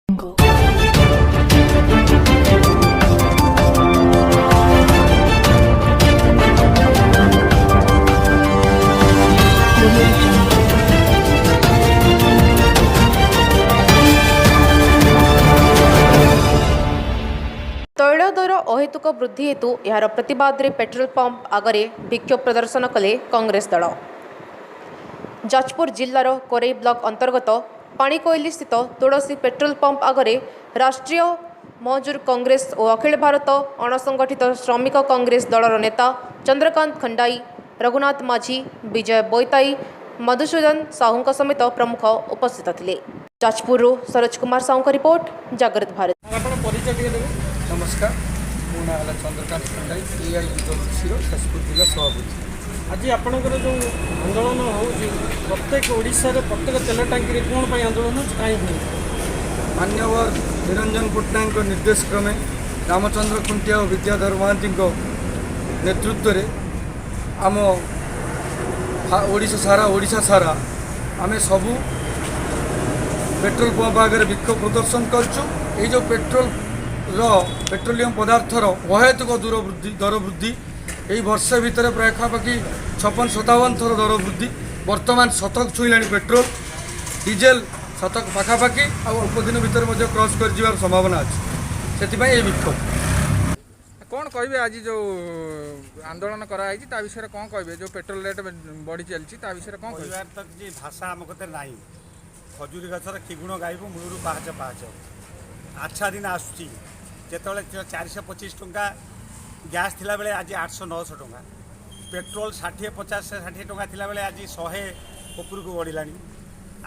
Jungle. Audio Jungle. ତୈଳ ଦର ଅହେତୁକ ବୃଦ୍ଧି ହେତୁ ଏହାର ପ୍ରତିବାଦରେ ପେଟ୍ରୋଲ ପମ୍ପ ଆଗରେ ବିକ୍ଷୋଭ ପ୍ରଦର୍ଶନ କଲେ କଂଗ୍ରେସ ଦଳ। ଯାଜପୁର ଜିଲ୍ଲାର କୋରେଇ ବ୍ଲକ ଅନ୍ତର୍ଗତ ପାଣିକୋଇଲି ସ୍ଥିତ ତୁଳସୀ ପେଟ୍ରୋଲ ପମ୍ପ ଆଗରେ ରାଷ୍ଟ୍ରୀୟ ମଜଦୁର କଂଗ୍ରେସ ଓ ଅଖିଳ ଭାରତ ଅଣସଂଗଠିତ ଶ୍ରମିକ କଂଗ୍ରେସ ଦଳର ନେତା ଚନ୍ଦ୍ରକାନ୍ତ ଖଣ୍ଡାଇ, ରଘୁନାଥ ମାଝୀ, ବିଜୟ ବୋଇତାଇ, ମଧୁସୂଦନ ସାହୁଙ୍କ ସମେତ ପ୍ରମୁଖ ଉପସ୍ଥିତ ଥିଲେ। ଯାଜପୁରରୁ ସରୋଜ କୁମାର ସାହୁଙ୍କ ରିପୋର୍ଟ, ଜାଗୃତ ଭାରତ। ଆପଣ ପରିଚୟ ଟିକେ ଦେବେ? ନମସ୍କାର, ମୋ ନାଁ ହେଲା ଚନ୍ଦ୍ରକାନ୍ତ ଖଣ୍ଡାଇ, ଏଆଇୟୁଡବ୍ଲ୍ୟୁସିର ଯାଜପୁର ଜିଲ୍ଲା ସଭାପତି। ଆଜି ଆପଣଙ୍କର ଯେଉଁ ଆନ୍ଦୋଳନ ହେଉଛି, ପ୍ରତ୍ୟେକ ଓଡ଼ିଶାରେ ପ୍ରତ୍ୟେକ ତେଲ ଟାଙ୍କିରେ, କ'ଣ ପାଇଁ ଆନ୍ଦୋଳନ ହେଉଛି, କାହିଁକି ହେଉଛି? ମାନ୍ୟବର ନିରଞ୍ଜନ ପଟ୍ଟନାୟକଙ୍କ ନିର୍ଦ୍ଦେଶ କ୍ରମେ ରାମଚନ୍ଦ୍ର ଖୁଣ୍ଟିଆ ଓ ବିଦ୍ୟାଧର ମହାନ୍ତିଙ୍କ ନେତୃତ୍ୱରେ ଆମ ଓଡ଼ିଶା ସାରା ଆମେ ସବୁ ପେଟ୍ରୋଲ ପମ୍ପ ଆଗରେ ବିକ୍ଷୋଭ ପ୍ରଦର୍ଶନ କରୁଛୁ। ଏଇ ଯେଉଁ ପେଟ୍ରୋଲିୟମ ପଦାର୍ଥର ଅହେତୁକ ଦର ବୃଦ୍ଧି, ଏଇ ବର୍ଷେ ଭିତରେ ପ୍ରାୟ ପାଖାପାଖି 56 57 ଥର ଦର ବୃଦ୍ଧି। ବର୍ତ୍ତମାନ ଶତକ ଛୁଇଁଲାଣି ପେଟ୍ରୋଲ, ଡିଜେଲ ଶତକ ପାଖାପାଖି, ଆଉ ଅଳ୍ପ ଦିନ ଭିତରେ ମଧ୍ୟ କ୍ରସ୍ କରିଯିବାର ସମ୍ଭାବନା ଅଛି। ସେଥିପାଇଁ ଏହି ବିକ୍ଷୋଭ। କ'ଣ କହିବେ, ଆଜି ଯେଉଁ ଆନ୍ଦୋଳନ କରାହେଇଛି ତା ବିଷୟରେ କ'ଣ କହିବେ? ଯେଉଁ ପେଟ୍ରୋଲ ରେଟ୍ ବଢ଼ି ଚାଲିଛି, ତା ବିଷୟରେ କ'ଣ କହିବେ? କହିବାର ତ କିଛି ଭାଷା ଆମ କତିରେ ନାହିଁ। ଖଜୁରୀ ଗଛର କି ଗୁଣ ଗାଇବୁ, ମୂଳରୁ ପାହାଚ ପାହାଚ। ଆଚ୍ଛା ଦିନ ଆସୁଛି, ଯେତେବେଳେ 425 ଟଙ୍କା ଗ୍ୟାସ୍ ଥିଲାବେଳେ ଆଜି 800 900 ଟଙ୍କା, ପେଟ୍ରୋଲ 60 50 60 ଟଙ୍କା ଥିଲାବେଳେ ଆଜି 100 ଉପରକୁ ବଢ଼ିଲାଣି।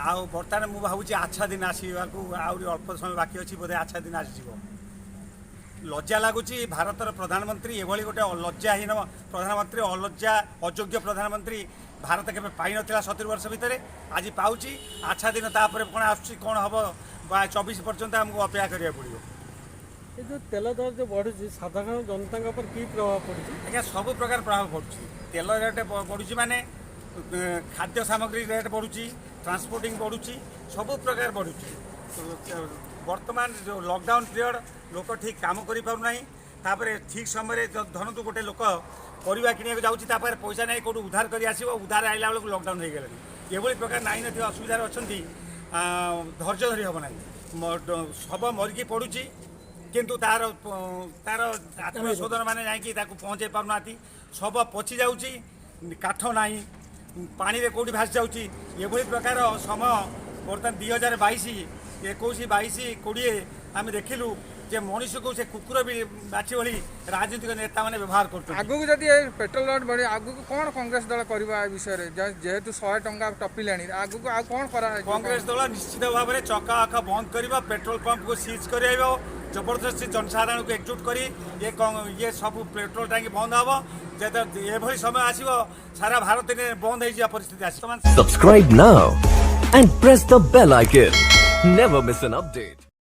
ଆଉ ବର୍ତ୍ତମାନ ମୁଁ ଭାବୁଛି ଆଚ୍ଛା ଦିନ ଆସିବାକୁ ଆହୁରି ଅଳ୍ପ ସମୟ ବାକି ଅଛି, ବୋଧେ ଆଚ୍ଛା ଦିନ ଆସିଯିବ। ଲଜ୍ଜା ଲାଗୁଛି, ଭାରତର ପ୍ରଧାନମନ୍ତ୍ରୀ ଏଭଳି ଗୋଟେ ଲଜ୍ଜାହୀନ ପ୍ରଧାନମନ୍ତ୍ରୀ, ଅଲଜ୍ଜା ଅଯୋଗ୍ୟ ପ୍ରଧାନମନ୍ତ୍ରୀ ଭାରତ କେବେ ପାଇନଥିଲା 70 ବର୍ଷ ଭିତରେ, ଆଜି ପାଉଛି। ଆଚ୍ଛା ଦିନ ତାପରେ କ'ଣ ଆସୁଛି, କ'ଣ ହେବ ବା 24 ପର୍ଯ୍ୟନ୍ତ ଆମକୁ ଅପେକ୍ଷା କରିବାକୁ ପଡ଼ିବ। ଏ ଯେଉଁ ତେଲ ଦର ଯେଉଁ ବଢ଼ୁଛି, ସାଧାରଣ ଜନତାଙ୍କ ଉପରେ କି ପ୍ରଭାବ ପଡ଼ୁଛି? ଆଜ୍ଞା, ସବୁ ପ୍ରକାର ପ୍ରଭାବ ପଡ଼ୁଛି। ତେଲ ରେଟ୍ ବଢ଼ୁଛି ମାନେ ଖାଦ୍ୟ ସାମଗ୍ରୀ ରେଟ୍ ବଢ଼ୁଛି, ଟ୍ରାନ୍ସପୋର୍ଟିଂ ବଢ଼ୁଛି, ସବୁ ପ୍ରକାର ବଢ଼ୁଛି। ବର୍ତ୍ତମାନ ଯେଉଁ ଲକଡାଉନ୍ ପିରିୟଡ଼, ଲୋକ ଠିକ୍ କାମ କରିପାରୁନାହିଁ। ତାପରେ ଠିକ୍ ସମୟରେ ଧରନ୍ତୁ ଗୋଟେ ଲୋକ ପରିବା କିଣିବାକୁ ଯାଉଛି, ତା ପାଖରେ ପଇସା ନାହିଁ, କେଉଁଠୁ ଉଧାର କରି ଆସିବ? ଉଧାର ଆଇଲା ବେଳକୁ ଲକଡାଉନ୍ ହେଇଗଲାଣି। ଏଭଳି ପ୍ରକାର ନାହିଁ ନଥିବା ଅସୁବିଧାରେ ଅଛନ୍ତି। ଧୈର୍ଯ୍ୟ ଧରି ହେବ ନାହିଁ। ଶବ ମରିକି ପଡ଼ୁଛି, କିନ୍ତୁ ତାର ଆତ୍ମୀୟ ମାନେ ଯାଇକି ତାକୁ ପହଞ୍ଚେଇ ପାରୁନାହାନ୍ତି। ଶବ ପଚି ଯାଉଛି, କାଠ ନାହିଁ, ପାଣିରେ କେଉଁଠି ଭାସି ଯାଉଛି। ଏଭଳି ପ୍ରକାର ସମୟ ବର୍ତ୍ତମାନ 2022, 21, 22, 20 ଆମେ ଦେଖିଲୁ ଯେ ମଣିଷକୁ ସେ କୁକୁର ବି ବାଛି ଭଳି ରାଜନୈତିକ ନେତାମାନେ ବ୍ୟବହାର କରୁଛନ୍ତି। ଆଗକୁ ଯଦି ଏ ପେଟ୍ରୋଲ ରେଟ୍ ବଢ଼ି, ଆଗକୁ କ'ଣ କଂଗ୍ରେସ ଦଳ କରିବ ଏ ବିଷୟରେ? ଯେହେତୁ 100 ଟଙ୍କା ଟପିଲାଣି, ଆଗକୁ ଆଉ କ'ଣ କରାଯିବ? କଂଗ୍ରେସ ଦଳ ନିଶ୍ଚିତ ଭାବରେ ଚକା ଅଖ ବନ୍ଦ କରିବ, ପେଟ୍ରୋଲ ପମ୍ପକୁ ସିଜ୍ କରାଇବ, ଜବରଦସ୍ତି ଜନସାଧାରଣଙ୍କୁ ଏକଜୁଟ କରି ଇଏ ସବୁ ପେଟ୍ରୋଲ ଟାଙ୍କି ବନ୍ଦ ହେବ। ଯେତେ ଏଭଳି ସମୟ ଆସିବ, ସାରା ଭାରତରେ ବନ୍ଦ ହେଇଯିବା ପରିସ୍ଥିତି ଆସିବ। Subscribe now and press the bell icon. Never miss an update.